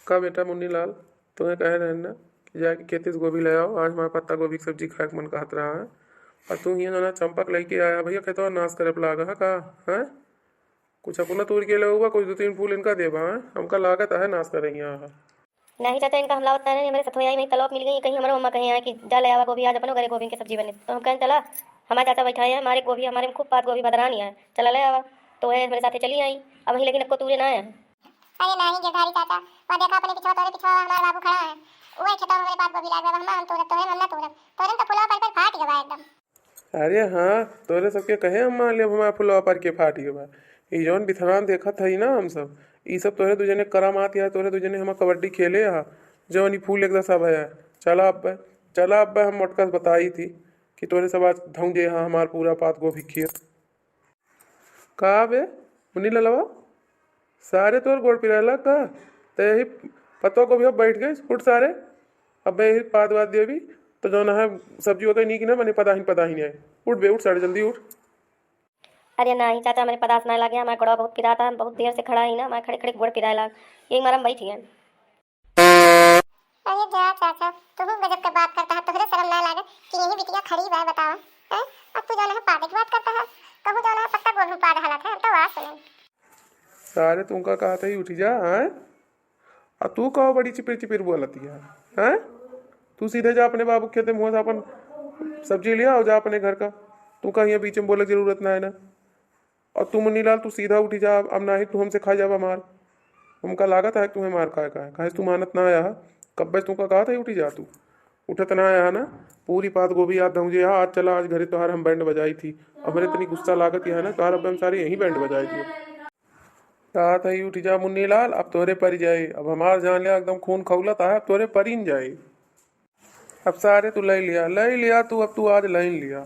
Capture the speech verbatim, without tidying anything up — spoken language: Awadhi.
का बेटा मुन्नी लाल, तुम्हें कहे रहे ना कि जाके खेते से गोभी ले आओ, आज हमारे पत्ता गोभी की सब्जी खाए के मन कहत रहा है। और तू हियाँ जो ना चंपक लेके आया भैया, खेतवा नाश करे पे लागा है का? हैं? कुछ अपना तोड़ के ले हुआ, कुछ दो तीन फूल इनका देबा है, हमका लागत है नाश करे यहाँ है। नहीं चाचा, इनका हम लावत नहीं, हमारे सथवा आई में तलवा मिल गई, कहीं हमारे मम्मा कहे हैं कि जा ले आवा गोभी, आज अपनो घरे गोभी के सब्जी बने। तो हम कहें चला, हमारे चाचा बैठा है, हमारे गोभी, हमारे में खूब पात गोभी बदरानी है, चला ले आवा। तो वह हमारे साथे चली आई। अब वहीं लेकिन अक्को तूरे ना आया है। अरे नाही गिरधारी चाचा, वह देखा अपने पिछवा, तोरे पिछवा हमार बाबू खड़ा है। उहे खेतवा में हमरे पात गोभी लाग बा, हम, हम तोरब, तोरे में हम ना तोरब। तोरे में तो फुलवा पर, पर फाट गवा एकदम। अरे हाँ, तोरे सबके कहे हम मान लेब, हमार फुलवा पर के फाट गवा। ई जौन बिथरान देखत हई ना हम सब, ई सब तोरे दू जने करामात या तोरे दू जने हमार कबड्डी खेले हा, जौन ई फूल एक दसा भया। चला अब, चला अब हम मोटका से बताई थी कि तोरे सब आज धौंजे हा हमार पूरा पात गोभी खेत। का बे, मुन्नी ललवा? सारे तोर गोड़ पिराला का? ते यही पत्तों को भी अब बैठ गए, उठ सारे। अब मैं यही पाद वाद देवी, तो जौन है सब्जी वगैरह नीक ना बने, पदाहिन, पदाहिन है। उठ बे, उठ सारे, जल्दी उठ। अरे नाही चाचा, हमारे पदास ना लगे, हमारे गोड़वा बहुत पिराता है, हम बहुत देर से खड़ा ही ना, हमारे खड़े खड़े गोड़ पिराए लाग, यही मारे हम बैठ गए। अरे जा चाचा, तुहू गजब के बात करता है, तोहरे शर्म ना लागे कि यही बिटिया खड़ी बा, बताओ, हैं? अब तू जौन है पादे की बात करता है, कहूँ जौन है पत्ता गोभी पाद हालत है, हम तो आवाज सुने। सारे तुमका कहत ही उठी जा, हैं? आ तू का बड़ी चिपिर चिपिर बोलत हिया, हैं? तू सीधे जा अपने बाबू के खेते मुँह से अपन सब्जी लिया और जा अपने घर का। तू का यहाँ बीच में बोले के जरूरत ना है ना। और तू मुन्नी लाल, तू सीधा उठी जा, अब नाही तू हमसे खा जाबा मार। हमका लागत है तुम्हें मार खाए का है, काहे से तू मानत ना आया है? कब्बे से तुमका कहत है उठी जा तू, उठत ना आया है ना। पूरी पात गोभी याद धौंजे, हाँ, आज चला, आज घरे तोहार हम बैंड बजाई थी। अब हमरे इतनी गुस्सा लागत है ना तोहार, अब हम सारे यहीं बैंड बजाई थी। कहत है उठी जा मुन्नी लाल, अब तोहरे परी जाई, अब हमार जान लिया एकदम खून खौलत है, अब तोहरे परी न जाई। अब सारे तू लई लिया, लई लिया तू, अब तू आज लई लिया।